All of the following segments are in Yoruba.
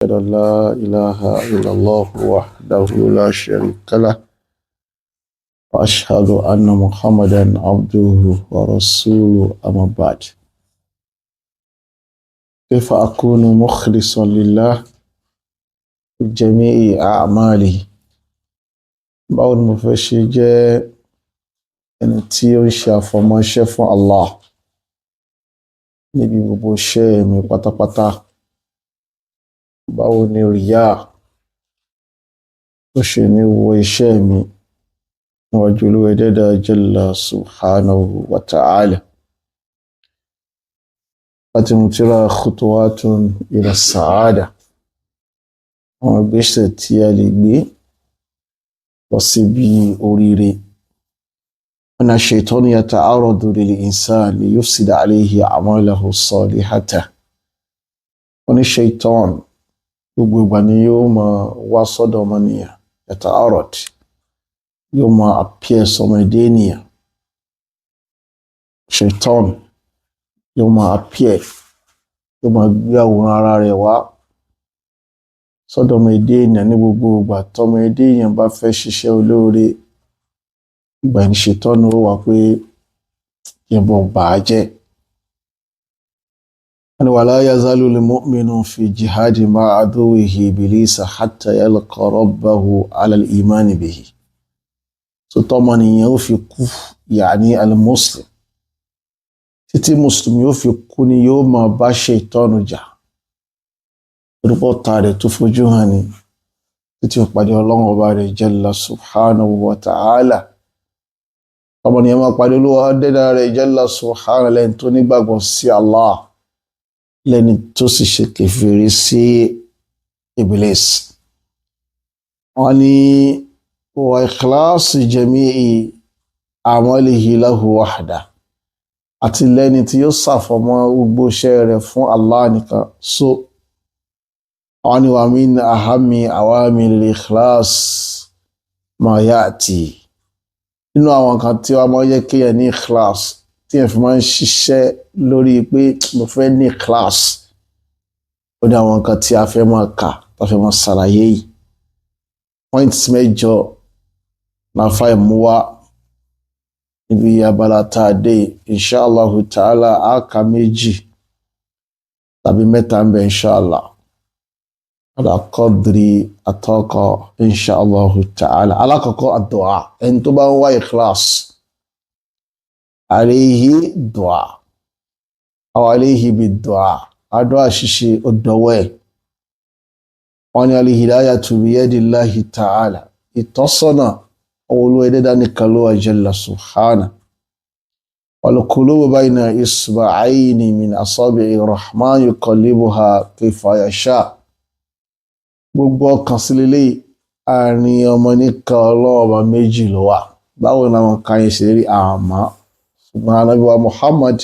أشهد أن لا إله إلا الله وحده لا شريك له وأشهد أن محمدا عبده ورسوله. أما بعد، كيف أكون مخلصا لله في جميع أعمالي؟ Báwo ni mo fẹ́ ṣe jẹ́ ẹni tí ó ń ṣe àfọ̀mọ́ṣẹ́ fún Allah níbi gbogbo iṣẹ́ mi pátápátá? Báwo ni ríyá ó ṣe ní wọ iṣẹ́ mi níwájú Olúwa Ẹlẹ́dàá Jalla subhanahu wa ta'ala? Láti mú tírà Khutuwatun ila Sa'ada, àwọn ìgbésẹ̀ tí a lè gbé lọ síbi oríire. أن الشيطان يتعرض للإنسان ليفسد عليه أعماله الصالحة. Wọ́n ní shaitan gbogbo ìgbà ni yóò máa wá sọ́dọ̀ ọmọnìyàn, يتعرض, yóò máa appear sọmọ ẹ̀dá ènìyàn. Shaitan yóò máa appear, yóò máa gbé àwòrán ara rẹ̀ wá sọ́dọ̀ ọmọ ẹ̀dá ènìyàn ní gbogbo ìgbà tọmọ ẹ̀dá ènìyàn bá fẹ́ ṣiṣẹ́ olóore. Ìgbà ní ṣètọ́nù ó wà pé yẹn bọ̀ bà á jẹ́. Wọ́n ní ولا يزال المؤمن في جهاد مع عدوه إبليس حتى يلقى ربه على الإيمان به. Tó tọ́mọnìyàn ó fi kú, يعني المسلم, títí mùsùlùmí ó fi kú ni yóò máa bá ṣètọ́nù jà, torí pé ọ̀tá rẹ̀ tó fojú hàn ni, títí ó pàdé Ọlọ́run ọba rẹ̀ جل سبحانه وتعالى. Ọmọnìyàn máa pàdé Olúwa dẹ́dà rẹ̀ جل سبحانه lẹ́ni tó nígbàgbọ́ sí Allah, lẹ́ni tó sì ṣe kèfèrí sí Iblis. Wọ́n ní وإخلاص جميع أعماله له وحده, àti lẹ́ni tí yóò ṣàfọ̀mọ́ gbogbo iṣẹ́ rẹ̀ fún Allah nìkan. So wọ́n ní ومن أهم عوامل الإخلاص ما يأتي. Nínú àwọn kan tí wọ́n máa ń yẹ kéèyàn ní ikhlas, tí yẹn fi máa ń ṣiṣẹ́ lórí pé mo fẹ́ ní ikhlas, ó ní àwọn nǹkan tí a fẹ́ máa kà, tá a fẹ́ máa ṣàlàyé yìí. Points 8 láfa ìmú wá níbi abala tá a dé. Inshallah ta'ala, á ka méjì tàbí mẹ́ta ń bẹ, inshallah, على قدر الطاقة, inshallah ta'ala. Alákọ̀ọ́kọ́, الدعاء. Ẹni tó bá ń wá ikhlas, عليه الدعاء أو عليه بالدعاء, àdúrà ṣíṣe ó dọwọ́ ẹ̀. Wọ́n ní الهداية بيد الله تعالى, ìtọ́sọ́nà ọwọ́ Olúwa ẹlẹ́dàá nìkan ló wà جل سبحانه. والقلوب بين إصبعين من أصابع الرحمن يقلبها كيف يشاء. Gbogbo ọkàn sí lélẹ̀, àárín ọmọ níka ọlọ́ọ̀bà méjì ló wà. Báwo ni àwọn kan yẹn ṣe rí àmọ́? Ṣùgbọ́n Ànábì wa Muhammad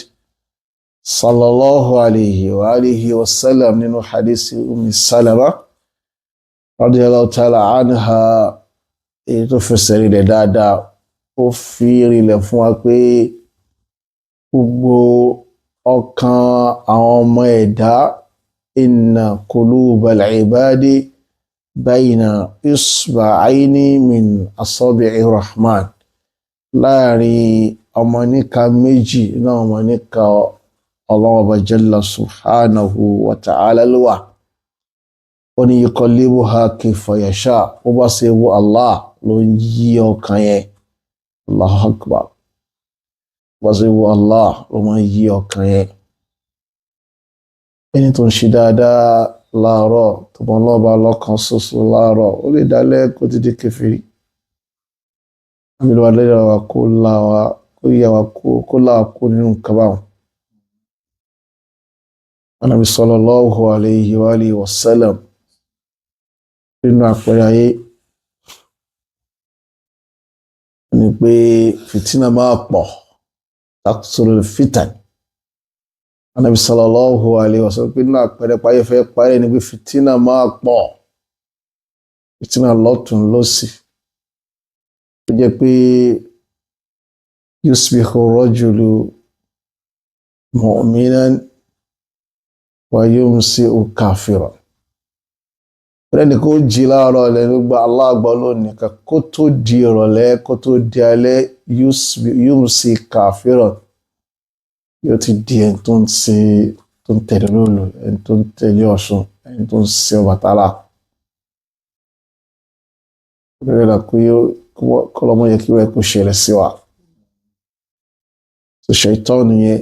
صلى الله عليه وآله وسلم, nínú hadisi Ummi Salama رضي الله تعالى عنها, èyí tó fẹsẹ̀ rinlẹ̀ dáadáa, ó fi rinlẹ̀ fún wa pé gbogbo ọkàn àwọn ọmọ ẹ̀dá, إن قلوب العباد بين إصبعين من أصابع الرحمن, láàrin ọmọ níka méjì náà ọmọ níka Ọlọ́run ọba جل سبحانه وتعالى ló wà. Ó ní يقلبها كيف يشاء, ó bá ṣe wo Allah ló ń yí ọkàn yẹn. الله أكبر. Bá ṣe wo Allah ló máa ń yí ọkàn yẹn. Ẹni tó ń ṣe dáadáa láàárọ̀, tó mọ lọ́ba lọ́kàn ṣoṣo láàárọ̀, ó lè dálẹ́ kó ti di kèfèrí. Àbílẹ̀ lẹ́yìn wa, kó là wá, kó yà wá, kó là wá kó nínú nǹkan báwọn. Ànábì صلى الله عليه وآله وسلم, nínú àpẹẹrẹ ayé ni pé fìtínà máa pọ̀, تكثر الفتن. Ànábì صلى الله عليه وسلم pé nínú àpẹẹrẹ páyé fẹ́ parẹ́ ni pé fìtínà máa pọ̀, fìtínà lọ́tùn lósì, ó jẹ́ pé يصبح الرجل مؤمنا ويمسي كافرا. Lẹ́ni kó jí láàárọ̀ lẹ́nu gba Allah gbọ́ lónìí kan, kó tó di ìrọ̀lẹ́, kó tó di alẹ́, yumsi kafiran, yóò ti di ẹni tó ń ṣe, tó ń tẹ̀lé lóòlù, ẹni tó ń tẹ̀lé Ọ̀ṣun, ẹni tó ń ṣe Ọbàtálá. Bẹ́ẹ̀ la kó yóò kọ́lọ́mọ yẹ kí wọ́n kó ṣẹlẹ̀ sí wa. So ṣètọ́nù yẹn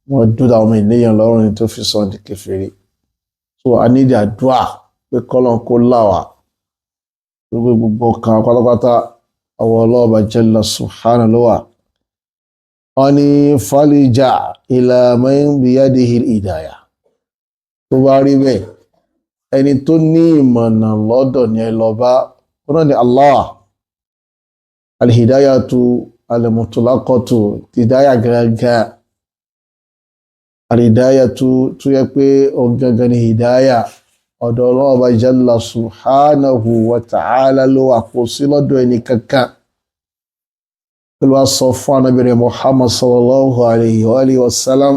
wọ́n dúdà ọmọ ènìyàn lọ́rùn ni tó fi sọ ní kèfèrí. So a ní àdúrà pé kọ́lọ́n kó là wá gbogbo gbogbo kan pátápátá, àwọn ọlọ́ọ̀bà jalla subhanahu ló wà. Wọ́n ní falija ila man biyadihi hidaya. Tó bá rí bẹ́ẹ̀, ẹni tó ní ìmọ̀nà lọ́dọ̀ ni ẹ lọ bá, ó náà ní Allah. Alhidayatu almutlaqatu, hidaya gangan, alhidayatu tó yẹ pé ọ̀gangan ni hidaya, ọ̀dọ̀ ọlọ́ọ̀bá jalla subhanahu wa ta'ala ló wà, kò sí lọ́dọ̀ ẹni kankan. Pẹ̀lú aṣọ fún anábìrin Muhammad sallallahu alayhi wa alihi wa sallam,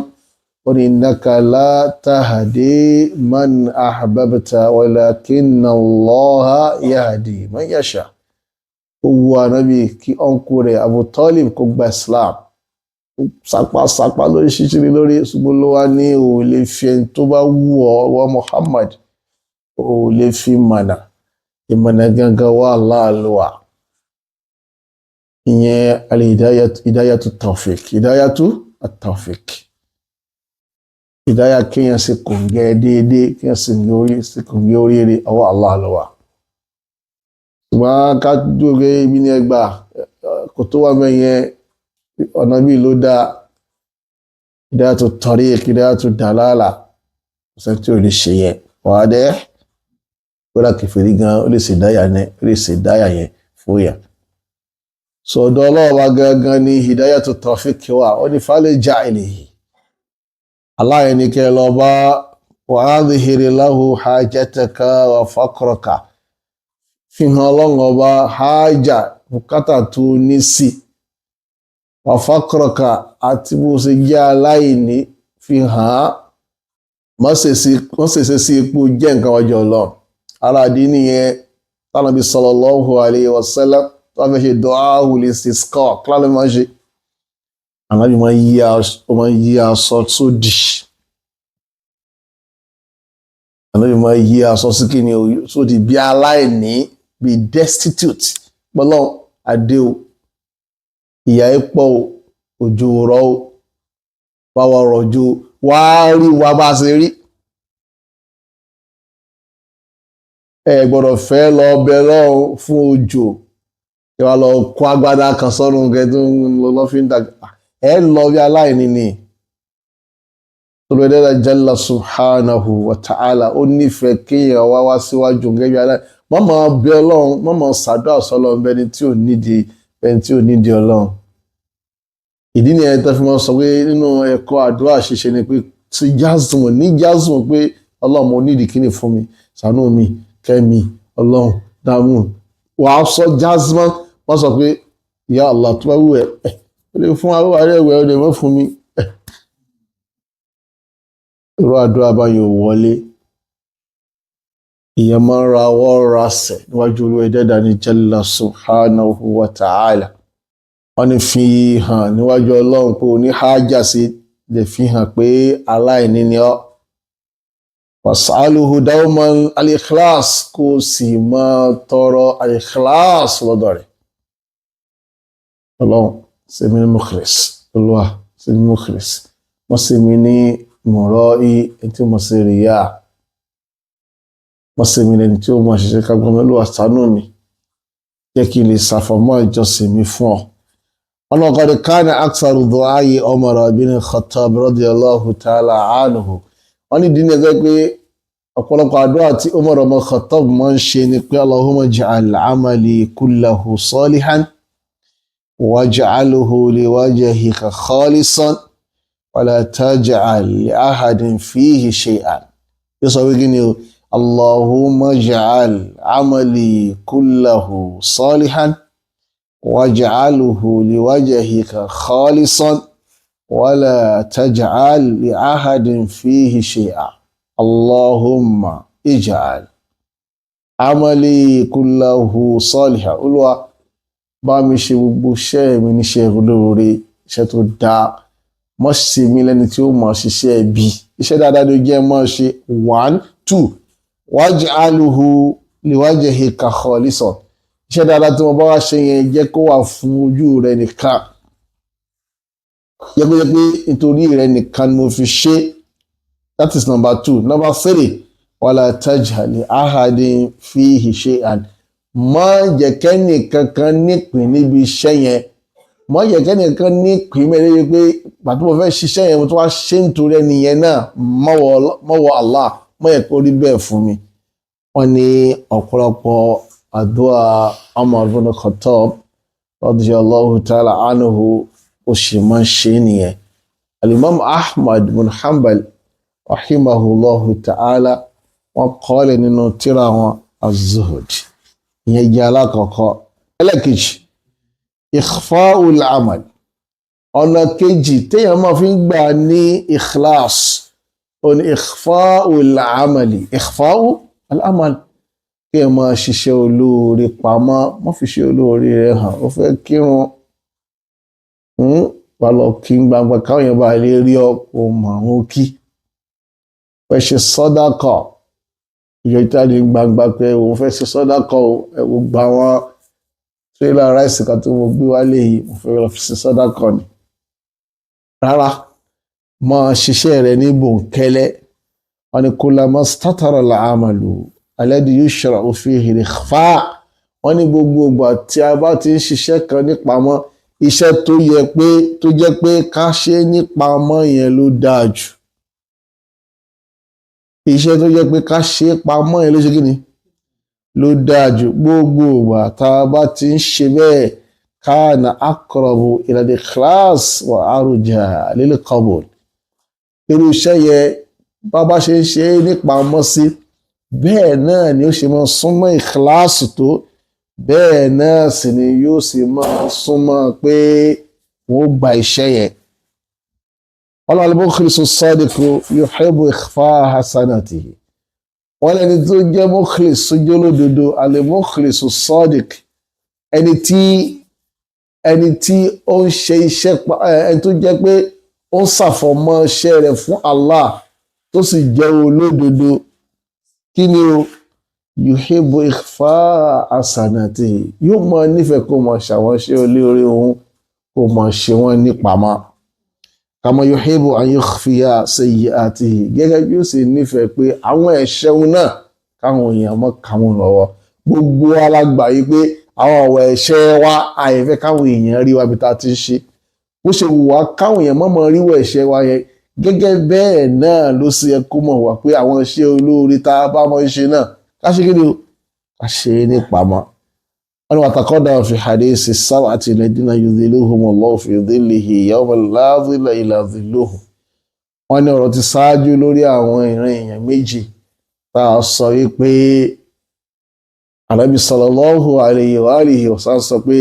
ó ní innaka la tahdi man ahbabta walakinna Allaha yahdi man yasha. Ó wu anábì kí ọ̀nkú rẹ̀ Abu Talib kó gba Islam, sapa sapa lórí ṣíṣírí lórí, ṣùgbọ́n ló wá ní ò lè fi ẹni tó bá wù ọ́ wọ Muhammad, ò lè fi mọ̀nà, ìmọ̀nà gangan wà láàlúwà. Ìyẹn al-hidayatu tawfiq, hidayatu at-tawfiq, hidaya kéèyàn sì kòǹgẹ́ déédéé, kéèyàn sì kòǹgẹ́ oríire, ọwọ́ Allah ló wà. Ṣùgbọ́n ká dúró ibi ní ẹgbàá kò tó wà mẹ́yẹn, ọ̀nà bíi ló dá hidayatu tariq, hidayatu dalala, ọ̀sẹ̀ tí ò lè ṣe yẹn wàá dẹ́ kódà kèfèrí gan ó lè ṣe dáyà yẹn, ó lè ṣe dáyà yẹn fún yà. Sọ̀dọ̀ ọlọ́ọ̀bá gangan ní hidayatu tawfiq wà. Ó ní falja ilayhi, aláyẹn ní kẹ́ lọ bá, wa adhhir lahu hajataka wa faqraka, fi hàn ọlọ́run ọba hájà, bùkátà tó ní sí, wa faqraka, àti bó ṣe jẹ́ aláìní, fi hàn án. Má ṣe sí ipò jẹ́ nǹkan wájú ọlọ́run. Ara àdí nìyẹn tánàbí sallallahu alayhi wa sallam tó fẹ́ ṣe du'aul istisqa, kíláàlú máa ń ṣe? Ànábì máa ń yí aṣọ sódì. Ànábì máa ń yí aṣọ sí kíni sódì, bí aláìní, bí destitute. Pọ́lọ́ adé o, ìyà ẹ̀ pọ̀ o, òjò rọ̀ o, báwa rọ̀jò wá rí wa bá ṣe rí. Ẹ gbọ́dọ̀ fẹ́ lọ bẹ lọ́run fún òjò, ẹ wá lọ kó agbádá kan sọ́run kẹ tó ń lọ lọ́fíńdà, ẹ lọ bí aláìní ni. Olùdẹ́dà jalla subhanahu wa ta'ala ó nífẹ̀ẹ́ kéèyàn wá wá síwájú gẹ́gẹ́ bí aláìní. Má máa bẹ ọlọ́run, má máa ṣàdúrà sọ́lọ́run bẹni tí ò nídìí, bẹni tí ò nídìí ọlọ́run. Ìdí nìyẹn tó fi máa sọ pé nínú ẹ̀kọ́ àdúrà ṣíṣe ni pé ti jásùn ní jásùn pé ọlọ́run mo nídìí kíni fún mi, ṣàánú mi, kẹ́mi, ọlọ́run dààmú. Wàá sọ jásùn, wọ́n sọ pé ya Allah tó bá wù ẹ́, ó lè fún arúgbó ẹ̀wẹ̀, ó lè mọ́ fún mi. Irú àdúrà báyìí ò wọlé. Ìyẹn máa ń ra ọwọ́ rasẹ̀ níwájú olú ẹ̀dẹ́dà ní jalla subhanahu wa ta'ala. Wọ́n ní fi hàn níwájú ọlọ́run pé o ní hájà sí, lè fi hàn pé aláìní ni ọ́. Wasaluhu dawman al-ikhlas, kó o sì máa tọrọ al-ikhlas lọ́dọ̀ rẹ̀. Ọlọ́run ṣe mí ní mukhlis, Olúwa ṣe mí mukhlis, wọ́n ṣe mí ní mọ̀rọ́ ẹni tí mo ṣe ríyà, wọ́n ṣe mí lẹ́ni tí ó mọ̀ ṣiṣẹ́ kágbọ́n mi, Olúwa ṣàánú mi, jẹ́ kí n lè ṣàfọ̀mọ́ ìjọsìn mi fún ọ. Ọlọ́kọ̀dé kana aktharu du'ai Umar bin Khattab radiyallahu ta'ala anhu. Wọ́n ní dín ní ẹgbẹ́ pé ọ̀pọ̀lọpọ̀ àdúrà tí Umar ọmọ Khattab máa ń ṣe ni pé Allahumma ij'al amali kullahu salihan waj'alhu liwajhika khalisan wala taj'al li ahadin fihi shay'an. Yóò sọ wípé ni o, Allahumma ij'al amali kullahu salihan waj'alhu liwajhika khalisan wala taj'al li ahadin fihi shay'an. Allahumma ij'al amali kullahu saliha. Olúwa, bá mi ṣe gbogbo iṣẹ́ mi níṣẹ́ olóore, iṣẹ́ tó dáa. Mọ́ ṣe mí lẹ́ni tí ó mọ̀ ṣiṣẹ́ ẹbí, iṣẹ́ dáadáa ló jẹ́ mọ́ ṣe. 1, 2, waj'alhu liwajhika khalisan. Iṣẹ́ dáadáa tí mo bá wá ṣe yẹn, jẹ́ kó wà fún ojú rẹ nìkan, jẹ́ kó jẹ́ pé nítorí rẹ nìkan ni mo fi ṣe. That is number 2. Number 3, wala taj'al li ahadin fihi shay'an. Má jẹ́ kẹ́nì kankan nípìn níbi iṣẹ́ yẹn, má jẹ́ kẹ́nì kankan nípìn mẹ́rin yìí pé pàtó mo fẹ́ ṣiṣẹ́ yẹn, mo tún wá ṣe nítorí ẹni yẹn náà, mọ́wọ́ Allah, mọ́ yẹ kó rí bẹ́ẹ̀ fún mi. Wọ́n ní ọ̀pọ̀lọpọ̀ àdúrà Umar ibn Khattab radiyallahu ta'ala anhu, ó sì máa ń ṣe nìyẹn. Al-Imam Ahmad bin Hanbal rahimahullahu ta'ala, wọ́n kọ́lẹ̀ nínú tírà wọn Az-Zuhd. Ìyẹn jẹ́ alákọ̀ọ́kọ́. Ẹlẹ́kejì, ikhfa'ul amal. Ọ̀nà kejì téèyàn máa fi ń gbà ní ikhlas, ó ní ikhfa'ul amali. Ikhfa'ul amal, kí ẹ máa ṣiṣẹ́ olóore pamọ́, má fi ṣe olóore rẹ̀ hàn. Ó fẹ́ kírun, wà lọ kí gbangba káwọn èèyàn bá lè rí ọ kó mọ̀ ọ́n kí. Fẹ́ ṣe sọ́dákọ̀, ìjọ jáde gbangba pé òun fẹ́ ṣe sọ́dákọ̀, ẹ wò gba wọn tírélà ráìsì kan tó mo gbé wálé yìí, mo fẹ́ lọ fi ṣe sọ́dákọ̀ ni. Rárá, máa ṣiṣẹ́ rẹ ní bòńkẹ́lẹ́. Wọn ni kullama statara al-amalu alladhi yushra'u fihi al-ikhfa'. Wọ́n ní gbogbo ìgbà tí a bá ti ń ṣiṣẹ́ kan nípamọ́, iṣẹ́ tó yẹ pé tó jẹ́ pé ká ṣe nípamọ́ yẹn ló dáa jù. Iṣẹ́ tó jẹ́ pé ká ṣe pamọ́ yẹn ló ṣe kí ni, ló dáa jù. Gbogbo ìgbà tá a bá ti ń ṣe bẹ́ẹ̀, kana aqrabu ila al-ikhlas wa arja lil qabul. Irú iṣẹ́ yẹn, bá bá ṣe ń ṣe é nípamọ́ sí, bẹ́ẹ̀ náà ni ó ṣe máa súnmọ́ ìkíláàsì tó, bẹ́ẹ̀ náà sì ni yóò sì máa súnmọ́ pé wọ́n gba iṣẹ́ yẹn. Al-mukhlisu as-sadiqu yuhibbu ikhfa'a hasanatihi. Wọ́n lẹ́ni tó jẹ́ mukhlis, sójú olódodo, al-mukhlisu as-sadiq, ẹni tí ó ń ṣe iṣẹ́, ẹni tó jẹ́ pé ó ń ṣàfọ̀mọ́ iṣẹ́ rẹ̀ fún Allah, tó sì jẹ́ olódodo, kí ni o, yuhibbu ikhfa'a hasanatihi, yóò máa nífẹ̀ẹ́ kó máa ṣàwọn iṣẹ́ olóore òun, kó máa ṣe wọ́n nípamọ́. Kama yuhibbu an yukhfiya sayyi'atihi, gẹ́gẹ́ bí ó sì nífẹ̀ẹ́ pé àwọn ẹ̀ṣẹ̀ òun náà káwọn èèyàn mọ́ káwọn lọ́wọ́. Gbogbo alágbà yìí pé àwọn ọ̀wọ̀ ẹ̀ṣẹ̀ wa, àìfẹ́ káwọn èèyàn rí wa bí ta ti ń ṣe. Bó ṣe wù wá káwọn èèyàn mọ̀mọ́ ríwọ̀ ẹ̀ṣẹ̀ wa yẹn, gẹ́gẹ́ bẹ́ẹ̀ náà ló sì yẹ kó mọ̀ wá pé àwọn iṣẹ́ olóore tá a bá mọ̀ ń ṣe náà, ká ṣe kí ni o, ká ṣe é nípamọ́. Wọ́n ní wataqaddama fi hadisi sab'ati alladhina yudhilluhumullahu fi dhillihi yawma la dhilla illa dhilluhu. Wọ́n ní ọ̀rọ̀ ti ṣáájú lórí àwọn ìran èèyàn méjì tá a sọ wípé Ànábì sallallahu alayhi wa alihi wa sallam sọ pé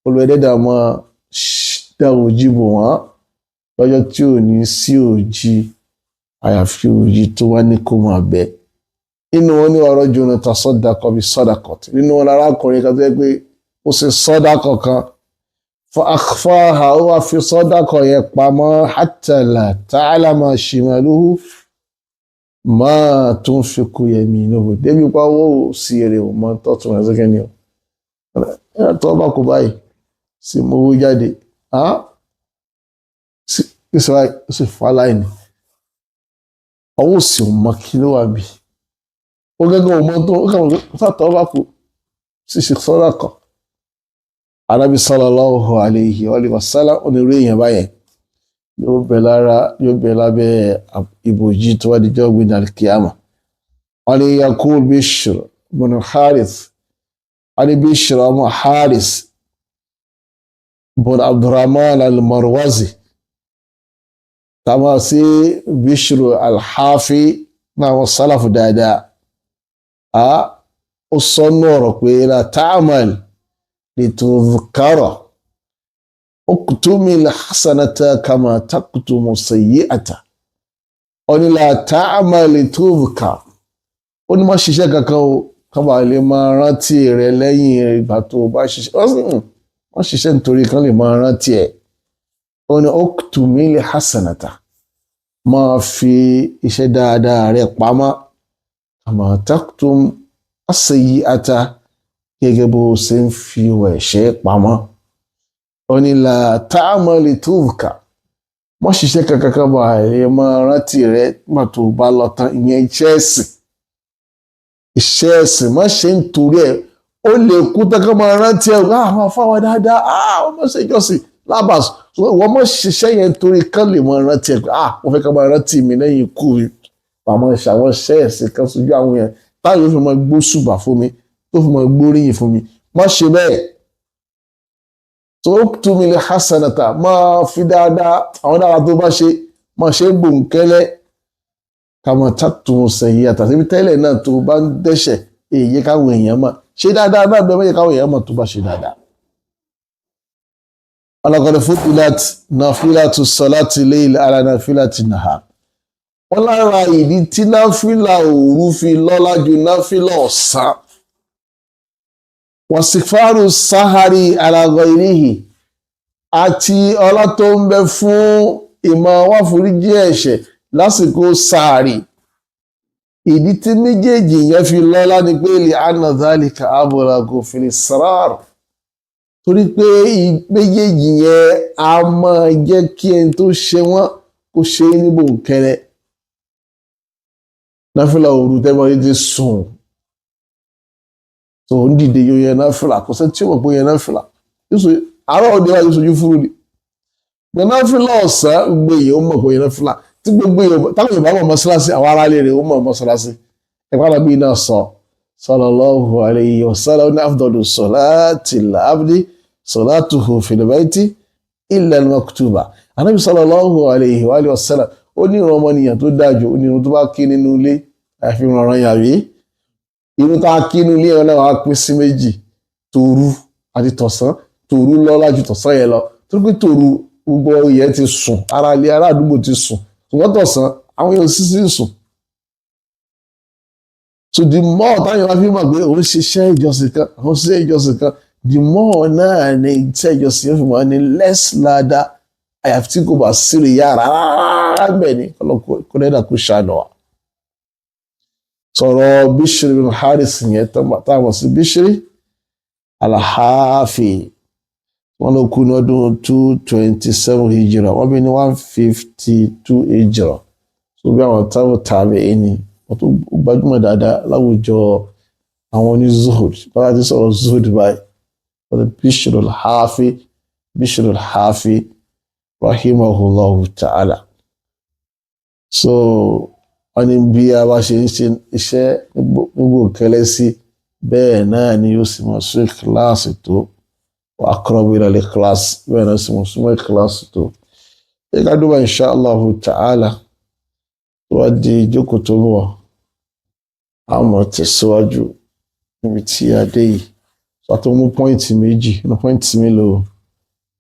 Olúwa máa dá òjì bò wọ́n lọ́jọ́ tí ò ní sí òjì àyàfi òjì tó wá ní kó máa bẹ. Nínú wọn ní ọ̀rọ̀ jùlọ tasaddaqa bi sadaqati. Nínú wọn arákùnrin kan tó yẹ pé ó ṣe sọ́dákọ̀ kan, fa akhfaha, ó wá fi sọ́dákọ̀ yẹn pamọ́, hatta la ta'lama shimaluhu ma tunfiqu yaminuhu, débi pa owó sí èrè ò mọ tọ́tún rẹ̀ sókè ni o. Tó bá kó báyìí sí mowó jáde, sì fọ́ aláìní, ọwọ́ sì mọ kí ló wà bí ó gẹ́gẹ́ ọmọ tó kàn sátọ́ bá kú sì ṣe sàdákà. Ànábì sallallahu alayhi wa sallam onírú èèyàn báyẹn yóò bẹ lára, yóò bẹ lábẹ́ ìbòjì tó wá dijọ́ gbin alkiyama. Wọ́n ní yakul Bishr bin Harith, wọ́n ní Bishr ọmọ Harith bin Abdurrahman al-Marwazi, tàbí sí Bishr al-Hafi náà, wọ́n sálàfù dáadáa. Ó sọ ọ̀rọ̀ pé la ta'mal litudhkara uktumi al-hasanata kama taktumu sayyi'ata. Ó ní la ta'mal litudhkar, ó ní má ṣiṣẹ́ kankan o. Kán bá lè máa rántí rẹ lẹ́yìn ìgbà tó o bá ṣiṣẹ́. Wọ́n ṣiṣẹ́ nítorí kán lè máa rántí ẹ̀. Ó ní oktumil hasanata, máa fi iṣẹ́ dáadáa rẹ pamọ́, kama taktum as-sayyi'ata, gẹ́gẹ́ bó ṣe ń fi ẹ̀ṣẹ̀ pamọ́. Ó ní la ta'mal litudhkar, wọ́n ṣiṣẹ́ kankan kan bá lè máa rántí rẹ nígbà tó bá lọ tán. Ìyẹn iṣẹ́ ẹ̀sìn, iṣẹ́ ẹ̀sìn, má ṣe ń torí ẹ̀. Ó lè kú tán kán máa rántí ẹ̀, àwọn afáwọn dáadáa, wọ́n mọ̀ ṣe ìjọsìn lábàs. Wọ́n mọ̀ ṣiṣẹ́ yẹn torí kán lè máa rántí ẹ̀ pé wọ́n fẹ́ kán máa rántí mi lẹ́yìn ikú mi. Àmọ́ ṣàwọn iṣẹ́ ẹ̀sìn kan sojú àwọn yẹn táyọ̀ fi máa gbóṣùbà fún mi, tó fi máa gbóríyìn fún mi. Má ṣe bẹ́ẹ̀. Tó túnmí lè hasanata, máa fi dáadáa, àwọn dáadáa tó bá ṣe, máa ṣe gbòǹkẹ́lẹ́. Kàmọ́ tàtún sẹ̀yìn àtàtì tẹ́lẹ̀ náà tó bá ń dẹ́ṣẹ̀, èyí káwọn èèyàn mọ̀ ṣe dáadáa náà bẹ́ẹ̀ mẹ́yẹ káwọn èèyàn mọ̀ tó bá ṣe dáadáa. Alaqad fudilat nafilatu salati layl ala nafilati nahar. Wọ́n lára ìdí tí náfìlà òru fi lọ́lá ju náfìlà ọ̀sán. Wàsífàrù sáhárì ala ghayrihi, àti ọlá tó ń bẹ fún ìmọ̀ wáforíjì ẹ̀ṣẹ̀ lásìkò sáàrì. Ìdí tí méjèèjì yẹn fi lọ́lá ni pé li anna dhalika ablagu fil israr, torí pé méjèèjì yẹn a máa jẹ́ kí ẹni tó ṣe wọ́n kó ṣe é ní bòńkẹ́lẹ́. Náfìlà òru tẹ́mọ̀ yìí ti sùn tó ń dìde yóò yẹn náfìlà, kò sẹ́ni tí ó mọ̀ pé yẹn náfìlà àárọ̀ òde wa yóò sojú fúru ni. Gbẹ náfìlà ọ̀sán, gbogbo èèyàn ó mọ̀ pé yẹn náfìlà tí gbogbo èèyàn táwọn èèyàn bá mọ̀ mọ́ṣáláṣí, àwọn ará ilé rẹ̀ ó mọ̀ mọ́ṣáláṣí. Ẹ̀pá nàbí náà sọ sallallahu alayhi wa sallam ní afdalu salatil abdi salatuhu fil bayti illa al-maktuba. Ànábì sallallahu alayhi wa sallam ó ní ìran ọmọnìyàn tó dájú, ó ní irun tó bá kí nínú ilé, àfi ìrànràn yàrá. Irun tá a kí nínú ilé yẹn náà wàá pín sí méjì, tòru àti tọ̀sán. Tòru lọ́lá ju tọ̀sán yẹn lọ, torí pé tòru gbogbo yẹn ti sùn, ara ilé ará àdúgbò ti sùn, ṣùgbọ́n tọ̀sán àwọn yẹn sì sùn. So the more táyọ̀ wá fi mọ̀ pé òun ṣiṣẹ́ ìjọsìn kan, òun ṣiṣẹ́ ìjọsìn kan, the more náà ni iṣẹ́ ìjọsìn yóò fi mọ̀ ní less lada, àyàfi tí kò bá sírí yàrá rárá bẹ́ẹ̀ ni. Kó dẹ́dà kó ṣàánú wa. Sọ̀rọ̀ Bishri bin Haris yẹn táwọn sí Bishri Al-Hafi, wọ́n ló kú ní ọdún 227 hijra, wọ́n bí ní 152 hijra. So bí àwọn táwọn tàbí ẹni wọ́n tó gbajúmọ̀ dáadáa láwùjọ àwọn oní zuhud. Báwa ti sọ̀rọ̀ zuhud báyìí, wọ́n ti Bishri Al-Hafi, Bishri Al-Hafi rahimahullahu ta'ala. So wọ́n ní bí a bá ṣe ń ṣe iṣẹ́ gbogbo kẹlẹ́ sí, bẹ́ẹ̀ náà ni yóò sì mọ̀ sí kíláàsì tó wà aqrabu ila al-ikhlas, bẹ́ẹ̀ náà sì mọ̀ súnmọ́ kíláàsì tó. Ṣé ká dúpọ̀ insha Allahu ta'ala, tó wá di ìjókòó tó ń bọ̀, a mọ̀ tẹ̀síwájú níbi tí a dé yìí. Sọ tó mú point méjì ní point mélòó,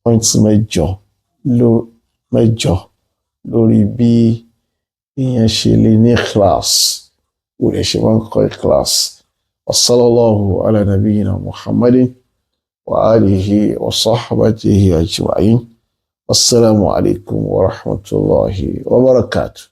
point mẹ́jọ ló mẹ́jọ lórí bí èèyàn ṣe lè ní ikhlas, ó lè ṣe máa ń kọ́ ikhlas. Wa sallallahu ala nabiyyina Muhammadin wa alihi wa sahbihi ajma'in. Wassalamu alaikum wa rahmatullahi wa barakatuh.